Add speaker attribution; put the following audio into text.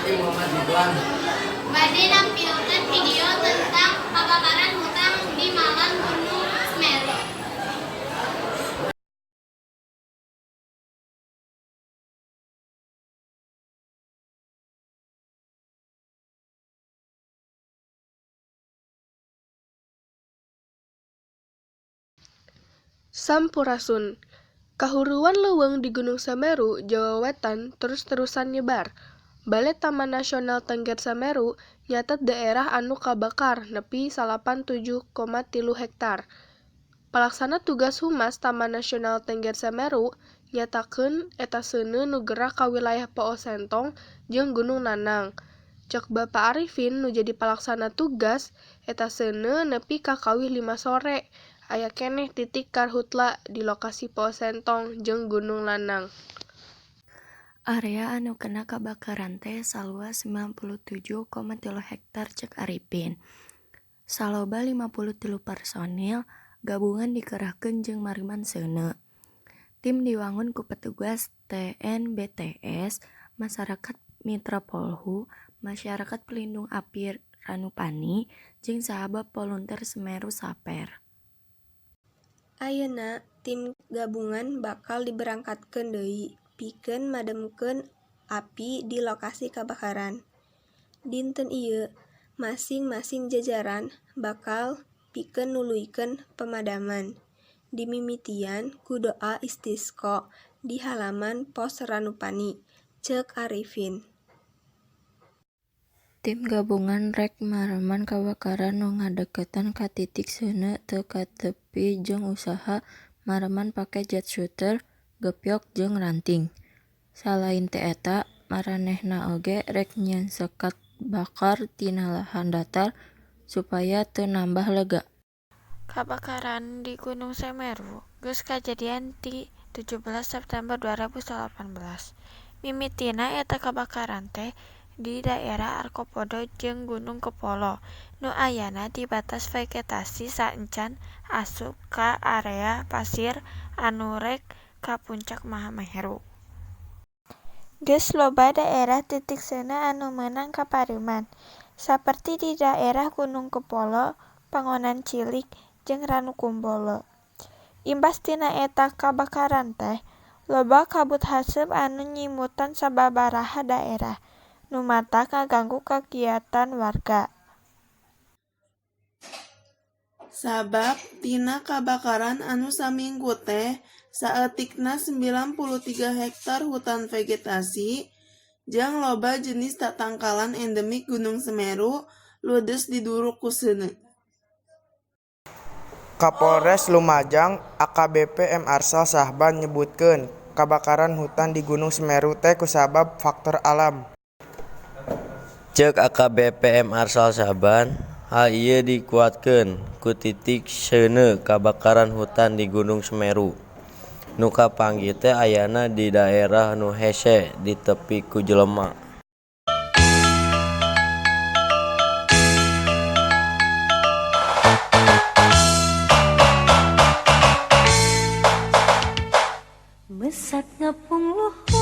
Speaker 1: Abdi Muhammad Ridwan.
Speaker 2: Bade nampilkeun video tentang kebakaran hutan di Malang, Gunung Semeru.
Speaker 3: Sampurasun. Kahuruan leuweung di Gunung Semeru, Jawa Wetan terus-terusan nyebar. Bale Taman Nasional Tengger Semeru nyatet daerah anu kabakar nepi 97,3 hektar. Palaksana tugas Humas Taman Nasional Tengger Semeru nyatakeun eta seuneu nu gerak ka wilayah Poo Sentong jeung Gunung Lanang. Cek Bapa Arifin nu jadi palaksana tugas, eta seuneu nepi ka kawih 5 sore aya keneh titik karhutla di lokasi Poo Sentong jeung Gunung Lanang.
Speaker 4: Area anu kena kabakaran teh saluas 97,3 hektar, cek Arifin. Saloba 53 personil gabungan dikerahkeun jang mareman seuneu. Tim diwangun ku petugas TNBTS, Masyarakat Mitra Polhu, Masyarakat Pelindung Api Ranupani, jeung Sahabat Volunteer Semeru (Saver).
Speaker 5: Ayeuna tim gabungan bakal diberangkatkeun deui pikeun mademkeun api di lokasi kabakaran. Dinten ieu masing-masing jajaran bakal pikeun nuluykeun pemadaman, dimimitian ku doa istisqa di halaman Pos Ranupani, ceuk Arifin.
Speaker 6: Tim gabungan rek mareman kabakaran nu ngadeukeutan ka titik seuneu teu katepi jeung usaha mareman pake jet shooter, gepyok jeung ranting. Salain ti eta, maranehna oge rek nyieun sekat bakar tina lahan datar supaya teu nambah lega.
Speaker 7: Kabakaran di Gunung Semeru geus kajadian ti 17 September 2018. Mimitina eta kabakaran teh di daerah Arcopodo jeung Gunung Kepolo, nu ayana di batas vegetasi saacan asup ka area pasir anu rek ka Puncak Mahameru. Geus loba daerah titik seuneu anu meunang kapareuman, saperti di daerah Gunung Kepolo, Pangonan Cilik, jeung Ranukumbolo. Imbas tina eta kabakaran teh, loba kabut haseup anu nyimutan sababaraha daerah, nu matak ngaganggu kagiatan warga.
Speaker 8: Sabab tina kabakaran anu saminggu teh saeutikna 93 hektar hutan vegetasi jeung loba jenis tatangkalan endemik Gunung Semeru ludes diduruk ku seuneu.
Speaker 9: Kapolres Lumajang AKBP M Arsal Sahban nyebutkeun, kabakaran hutan di Gunung Semeru teh kusabab faktor alam.
Speaker 10: Ceuk AKBP M Arsal Sahban, hal ieu dikuatkeun ku titik seuneu kabakaran hutan di Gunung Semeru nu kapanggih teh ayana di daerah nu hese ditepi ku jelema.
Speaker 11: Mesat ngapung luhur.